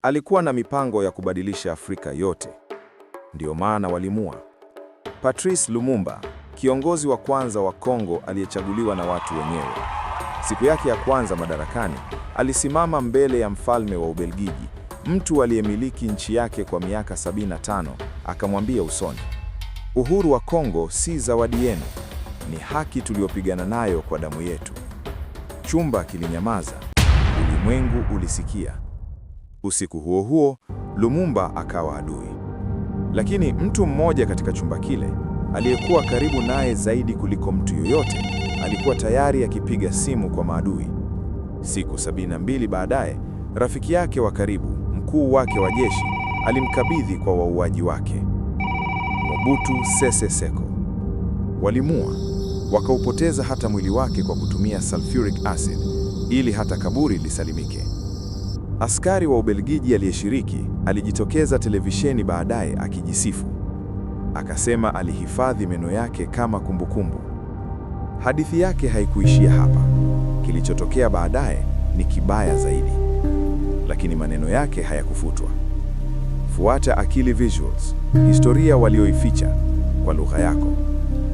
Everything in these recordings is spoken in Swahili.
Alikuwa na mipango ya kubadilisha Afrika yote. Ndiyo maana walimua. Patrice Lumumba, kiongozi wa kwanza wa Kongo aliyechaguliwa na watu wenyewe. Siku yake ya kwanza madarakani, alisimama mbele ya mfalme wa Ubelgiji, mtu aliyemiliki nchi yake kwa miaka 75, akamwambia usoni, "Uhuru wa Kongo si zawadi yenu, ni haki tuliyopigana nayo kwa damu yetu." Chumba kilinyamaza, ulimwengu ulisikia. Usiku huo huo, Lumumba akawa adui. Lakini mtu mmoja katika chumba kile, aliyekuwa karibu naye zaidi kuliko mtu yoyote, alikuwa tayari akipiga simu kwa maadui. Siku 72 baadaye, rafiki yake wa karibu, mkuu wake wa jeshi, alimkabidhi kwa wauaji wake. Mobutu Sese Seko. Walimua, wakaupoteza hata mwili wake kwa kutumia sulfuric acid ili hata kaburi lisalimike. Askari wa Ubelgiji aliyeshiriki alijitokeza televisheni baadaye akijisifu. Akasema alihifadhi meno yake kama kumbukumbu. Hadithi yake haikuishia hapa. Kilichotokea baadaye ni kibaya zaidi, lakini maneno yake hayakufutwa. Fuata Akili Visuals, historia walioificha kwa lugha yako,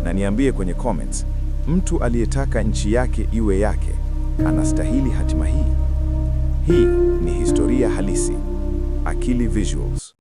na niambie kwenye comments, mtu aliyetaka nchi yake iwe yake anastahili hatima hii? Hii ni historia halisi. Akili Visuals.